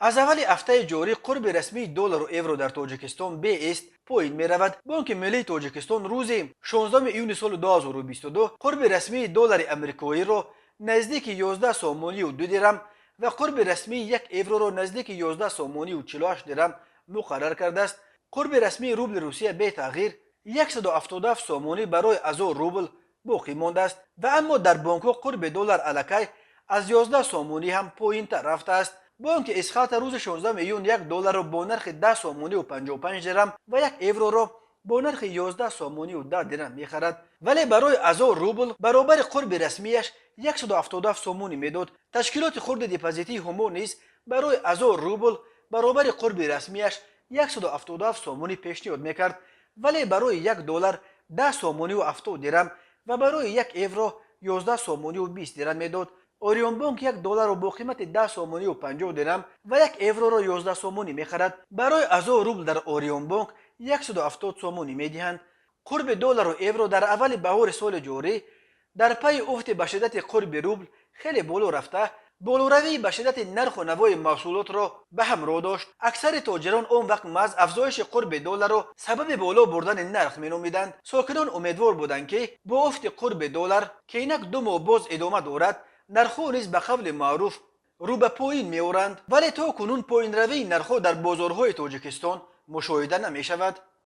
Аз аввали ҳафтаи ҷорӣ қурби расмии доллару евро дар Тоҷикистон беист поин меравад. Бонки миллии Тоҷикистон рӯзи 16 июни соли 2022 қурби расмии доллари амрикоиро наздики 11 сомонию 2 дирам ва қурби расмии 1 евроро наздики 11 сомонию 48 дирам муқаррар кардааст. Қурби расмии рубли Русия бетағйир 177 сомонӣ барои 1000 рубл боқӣ мондааст. Ва аммо дар бонкҳо қурби доллар аллакай аз 11 сомонӣ ҳам поинтар рафтааст. Бонки Эсхата рӯзи 16 июн 1 долларро бо нархи 10 сомонию 55 дирам ва 1 евроро бо нархи 11 сомонию 10 дирам мехарад, вале барои 1000 рубл баробари қурби расмияш 177 сомонӣ медод. Ташкилоти хурди депозитии Ҳумо низ барои 1000 рубл баробари қурби расмияш 177 сомонӣ пешниҳод мекард, вале барои 1 доллар 10 сомонию 70 дирам ва барои 1 евро 11 сомонию 20 дирам медод. Орионбонк 1 долларро бо қимати 10 сомонию 50 дирам ва 1 евроро 11 сомонӣ мехарад. Барои 1000 рубл дар Орионбонк 170 сомонӣ медиҳанд. Қурби доллару евро дар аввали баҳори соли ҷорӣ дар пайи уфти ба шиддати қурби рубл хеле боло рафта, болоравии ба шиддати нарху навои маҳсулотро ба ҳамроҳ дошт. Аксари тоҷирон он вақт маҳз афзоиши қурби долларро сабаби боло бурдани нарх меномиданд. Сокинон умедвор буданд, ки бо уфти қурби доллар, ки инак 2 моҳ боз идома дорад, нархҳо низ ба қавли маъруф рӯ ба поин меоранд, вале то кунун поинравии нархҳо дар бозорҳои Тоҷикистон мушоҳида намешавад.